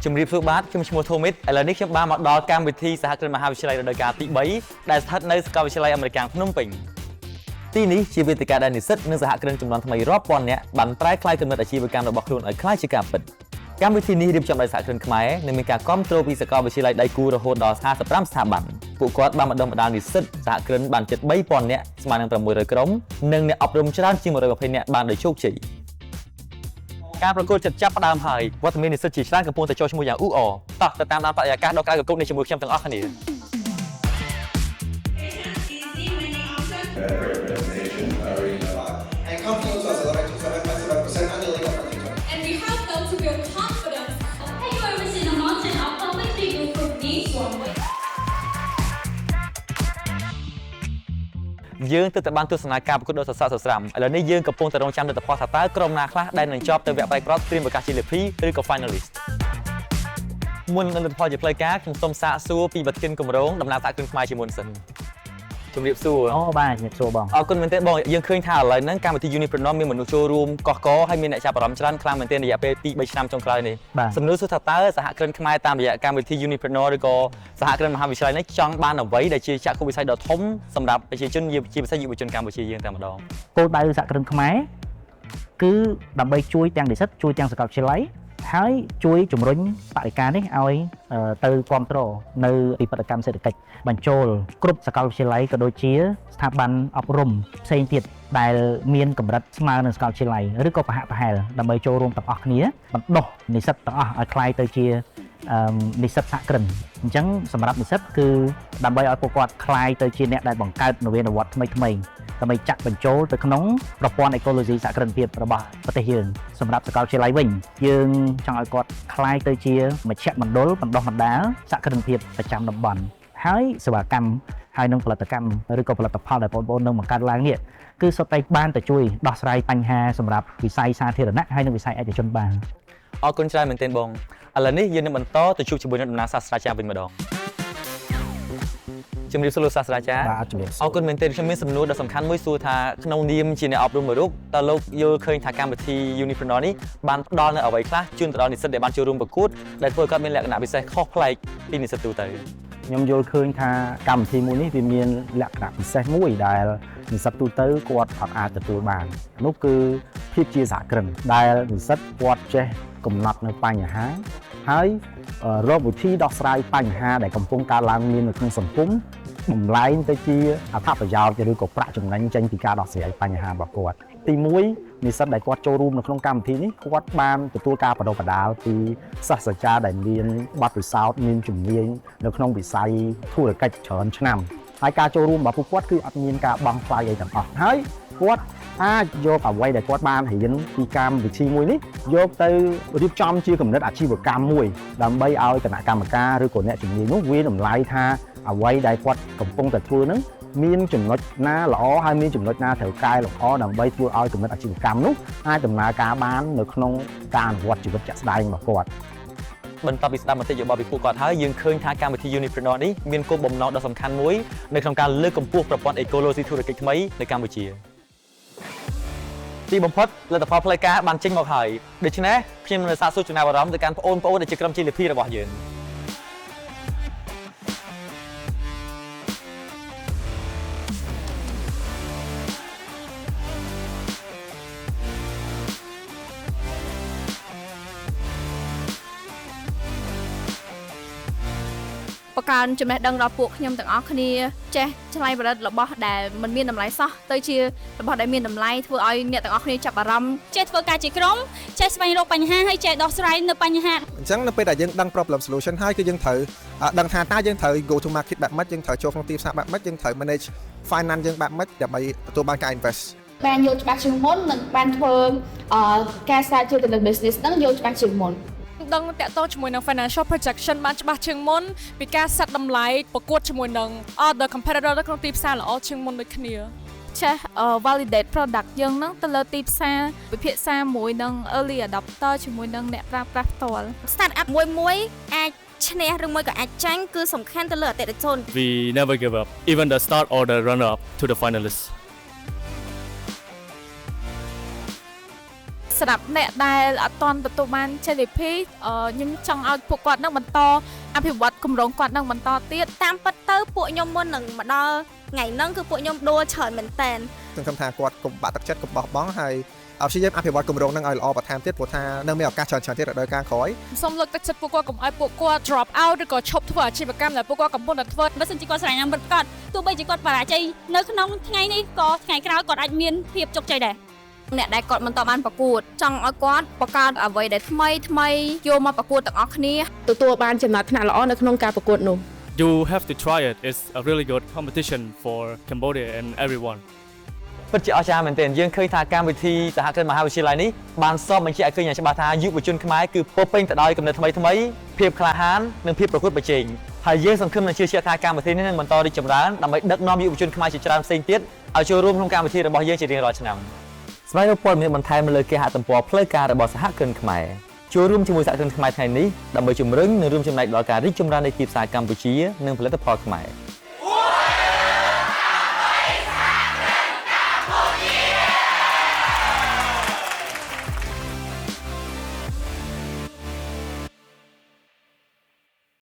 ជំរាបសួរបាទខ្ញុំឈ្មោះ Thomit ឥឡូវនេះខ្ញុំបានមកដល់កម្មវិធីសហគ្រិនមហាវិទ្យាល័យរដូវកាលទី3ដែលស្ថិតនៅសាកលវិទ្យាល័យអាមេរិកភ្នំពេញទីនេះជាវេទិកាដែលនិស្សិតនិងសហគ្រិនចំនួនថ្មីរាប់ពាន់នាក់បានប្រែក្លាយគំនិតអាជីវកម្មរបស់ខ្លួនឲ្យក្លាយជាការពិតកម្មវិធីនេះរៀបចំដោយសហគ្រិនខ្មែរនិងមានការគាំទ្រពីសាកលវិទ្យាល័យដៃគូរហូតដល់55ស្ថាប័នពួកគាត់បានបណ្ដុះបណ្ដាលនិស្សិតសហគ្រិនបានជិត3000នាក់ស្មើនឹង600ក្រុមនិងអ្នកអប់រំច្រើនជាង120នាក់បានដោយជោគជ័យ ការប្រកួតចិត្តចាប់ផ្ដើមហើយវត្តមាននិស្សិតជាច្រើនកំពុងតែចូលឈ្មោះយ៉ាងអ៊ូអរតោះទៅតាមដានបរិយាកាសដ៏ក្ដៅគគុកនេះជាមួយខ្ញុំទាំងអស់គ្នា And company also accelerated to 7.7% annually up until And we help them to build confidence. Have you ever seen a mountain of perfectly built from these one way? យើងទើបតែបានទស្សនាការប្រកួតដ៏សរសើរសស្រាំឥឡូវនេះយើងកំពុងតែរងចាំលទ្ធផលថាតើក្រុមណាខ្លះដែលនឹងជាប់ទៅវគ្គផ្ដាច់ព្រ័ត្រត្រៀមប្រកាសជាលេខឬក៏ finalist មុននឹងលទ្ធផលជាផ្លូវការខ្ញុំសូមសាកសួរពីប្រធានគម្រោងដំណើរសហគ្រិនខ្មែរជាមុនសិនជំរាបសួរ អូបាទជំរាបសួរបង អរគុណមែនទែនបងយើងឃើញថាឥឡូវហ្នឹងកម្មវិធី Unipreneur មានមនុស្សចូលរួមកកកហើយមានអ្នកចាប់អារម្មណ៍ច្រើនខ្លាំងមែនទែនរយៈពេល2 3ឆ្នាំចុងក្រោយនេះ បាទ សំណួរសួរថាតើសហគ្រិនខ្មែរតាមរយៈកម្មវិធី Unipreneur ឬក៏សហគ្រិនមហាវិទ្យាល័យនេះចង់បានអ្វីដែលជាចក្ខុវិស័យដ៏ធំសម្រាប់ប្រជាជនជាពិសេសយុវជនកម្ពុជាយើងតែម្ដង គោលដៅសហគ្រិនខ្មែរគឺដើម្បីជួយទាំងនិស្សិតជួយទាំងសាកលវិទ្យាល័យហើយជួយជំរុញបរិការនេះឲ្យទៅគ្រប់គ្រងនៅពិពិធកម្មសេដ្ឋកិច្ចបញ្ចូលគ្រប់សាកលវិទ្យាល័យក៏ដូចជាស្ថាប័នអប់រំផ្សេងទៀតដែលមានកម្រិតស្មើនឹងសាកលវិទ្យាល័យឬក៏ប្រហាក់ប្រហែលដើម្បីចូលរួមទាំងអស់គ្នាបណ្ដុះនិស្សិតទាំងអស់ឲ្យក្លាយទៅជានិស្សិតសហគ្រិនអញ្ចឹងសម្រាប់និស្សិតគឺដើម្បីឲ្យពួកគាត់ក្លាយទៅជាអ្នកដែលបង្កើតនវានុវត្តន៍ថ្មីថ្មីៗដើម្បីចាក់បញ្ចូលទៅក្នុងប្រព័ន្ធអេកូឡូស៊ីសហគ្រិនភាពរបស់ប្រទេសយើងសម្រាប់សាកលវិទ្យាល័យវិញយើងចង់ឲ្យគាត់ក្លាយទៅជាមជ្ឈមណ្ឌលបណ្ដុះបណ្ដាលសហគ្រិនភាពប្រចាំតំបន់ហើយសេវាកម្មហើយនឹងផលិតកម្មឬក៏ផលិតផលដែលបងប្អូននឹងបង្កើតឡើងនេះគឺសុទ្ធតែបានទៅជួយដោះស្រាយបញ្ហាសម្រាប់វិស័យសាធារណៈហើយនិងវិស័យឯកជនបាន អរគុណច្រើនមែនទែនបងឥឡូវនេះយើងនឹងបន្តទៅជួបជាមួយនឹងតំណាងសាស្ត្រាចារ្យវិញម្ដងជំរាបសួរលោកសាស្ត្រាចារ្យ បាទជំរាបសួរ អរគុណមែនទែនខ្ញុំមានសំណួរដ៏សំខាន់មួយសួរថាក្នុងនាមជាអ្នកអប់រំមួយរូបតើលោកយល់ឃើញថាកម្មវិធី Unipreneur នេះបានផ្ដល់នូវអ្វីខ្លះជូនទៅដល់និស្សិតដែលបានចូលរួមប្រកួតដែលធ្វើឲ្យគាត់មានលក្ខណៈពិសេសខុសប្លែកពីនិស្សិតទូទៅ ខ្ញុំយល់ឃើញថាកម្មវិធីមួយនេះវាមានលក្ខណៈពិសេសមួយដែលនិស្សិតទូទៅគាត់អត់អាចទទួលបាននោះគឺភាពជាសហគ្រិនដែលនិស្សិតគាត់ចេះកំណត់នៅបញ្ហាហើយរកវិធីដោះស្រាយបញ្ហាដែលកំពុងកើតឡើងមាននៅក្នុងសង្គមបំលែងទៅជាអត្ថប្រយោជន៍ឬក៏ប្រាក់ចំណេញចេញពីការដោះស្រាយបញ្ហារបស់គាត់ទី1និស្សិតដែលគាត់ចូលរួមនៅក្នុងកម្មវិធីនេះគាត់បានទទួលការបណ្ដុះបណ្ដាលពីសាស្ត្រាចារ្យដែលមានបទពិសោធន៍មានជំនាញនៅក្នុងវិស័យធុរកិច្ចច្រើនឆ្នាំហើយការចូលរួមរបស់ពួកគាត់គឺអត់មានការបង់ថ្លៃអីទាំងអស់ហើយគាត់អាចយកអ្វីដែលគាត់បានរៀនពីកម្មវិធីមួយនេះយកទៅរៀបចំជាគំនិតអាជីវកម្មមួយដើម្បីឲ្យគណៈកម្មការឬក៏អ្នកជំនាញនោះវាតម្លៃថាអ្វីដែលគាត់កំពុងតែធ្វើហ្នឹងមានចំណុចណាល្អហើយមានចំណុចណាត្រូវកែលម្អដើម្បីធ្វើឲ្យគំនិតអាជីវកម្មនោះអាចដំណើរការបាននៅក្នុងការអនុវត្តជីវិតជាក់ស្ដែងរបស់គាត់ បន្ទាប់ពីស្ដាប់មតិយោបល់ពីពួកគាត់ហើយយើងឃើញថាកម្មវិធី Unipreneur នេះមានគោលបំណងដ៏សំខាន់មួយនៅក្នុងការលើកកម្ពស់ប្រព័ន្ធអេកូឡូស៊ីធុរកិច្ចថ្មីនៅកម្ពុជាទីបំផុតលទ្ធផលផ្លូវការបានចេញមកហើយដូច្នេះខ្ញុំនឹងសាកសួរចំណាប់អារម្មណ៍ទៅកាន់ប្អូនៗដែលជាក្រុមជ័យលាភីរបស់យើង បង្កើនចំណេះដឹងដល់ពួកខ្ញុំទាំងអស់គ្នាចេះច្នៃប្រឌិតរបស់ដែលមិនមានតម្លៃសោះទៅជារបស់ដែលមានតម្លៃធ្វើឲ្យអ្នកទាំងអស់គ្នាចាប់អារម្មណ៍ ចេះធ្វើការជាក្រុមចេះស្វែងរកបញ្ហាហើយចេះដោះស្រាយនៅបញ្ហា អញ្ចឹងនៅពេលដែលយើងដឹង problem solution ហើយគឺយើងត្រូវដឹងថាតើយើងត្រូវ go to market បែបម៉េចយើងត្រូវចូលក្នុងទីផ្សារបែបម៉េចយើងត្រូវ manage finance យើងបែបម៉េចដើម្បីទទួលបានការ invest បានយល់ច្បាស់ជាងមុននិងបានធ្វើការស្រាវជ្រាវទៅលើ business ហ្នឹងយល់ច្បាស់ជាងមុន ដឹងតាក់ទងជាមួយនឹង financial projection បានច្បាស់ជាងមុនពីការ set តម្លៃប្រកួតជាមួយនឹង other competitor នៅក្នុងទីផ្សារល្អជាងមុនដូចគ្នា ចេះ validate product យើងហ្នឹងទៅលើទីផ្សារពិភាក្សាមួយនឹង early adopter ជាមួយនឹងអ្នកប្រើប្រាស់ផ្ទាល់ start up មួយមួយអាចឈ្នះឬមួយក៏អាចចាញ់គឺសំខាន់ទៅលើអតិថិជន We never give up, even the start or the runner up to the finalists. សម្រាប់អ្នកដែលអត់ទាន់ទទួលបាន JDP ខ្ញុំចង់ឲ្យពួកគាត់នឹងបន្តអភិវឌ្ឍគម្រោងគាត់នឹងបន្តទៀត តាមពិតទៅពួកខ្ញុំមុននឹងមកដល់ថ្ងៃហ្នឹងគឺពួកខ្ញុំដួលច្រើនមែនតើ សង្ឃឹមថាគាត់កុំបាក់ទឹកចិត្តកុំបោះបង់ហើយព្យាយាមអភិវឌ្ឍគម្រោងហ្នឹងឲ្យល្អបន្ថែមទៀតព្រោះថានៅមានឱកាសច្រើនៗទៀតរដូវកាលក្រោយ សូមលើកទឹកចិត្តពួកគាត់កុំឲ្យពួកគាត់ drop out ឬក៏ឈប់ធ្វើអាជីវកម្មដែលពួកគាត់កំពុងតែធ្វើ បើសិនជាគាត់ស្រឡាញ់អាពិតប្រាកដទោះបីជាគាត់បរាជ័យនៅក្នុងថ្ងៃនេះក៏ថ្ងៃក្រោយគាត់អាចមានភាពជោគជ័យដែរ អ្នកដែលគាត់មិនតបានប្រកួតចង់ឲ្យគាត់បង្កើតអ្វីដែលថ្មីថ្មីយកមកប្រកួតទាំងអស់គ្នា ទទួលបានចំណាត់ថ្នាក់ល្អនៅក្នុងការប្រកួតនោះ You have to try it. It's a really good competition for Cambodia and everyone. ពិតជាអស្ចារ្យមែនទែនយើងឃើញថាកម្មវិធីសហគ្រិនមហាវិទ្យាល័យនេះបានសបញ្ជាក់ឲ្យឃើញយ៉ាងច្បាស់ថាយុវជនខ្មែរគឺពោរពេញទៅដោយគំនិតថ្មីថ្មីភាពក្លាហាននិងភាពប្រកួតប្រជែងហើយយើងសង្ឃឹមនិងជឿជាក់ថាកម្មវិធីនេះនឹងបន្តរីកចម្រើនដើម្បីដឹកនាំយុវជនខ្មែរជាច្រើនផ្សេងទៀតឲ្យចូលរួមក្នុងកម្មវិធីរបស់យើងជារៀងរាល់ឆ្នាំស្វែងរកព័ត៌មានបន្ថែមនៅលើគេហទំព័រផ្លូវការរបស់សហគ្រិនខ្មែរចូលរួមជាមួយសហគ្រិនខ្មែរថ្ងៃនេះដើម្បីជំរុញនិងរួមចំណែកដល់ការរីកចម្រើននៃទីផ្សារកម្ពុជានិងផលិតផលខ្មែរ។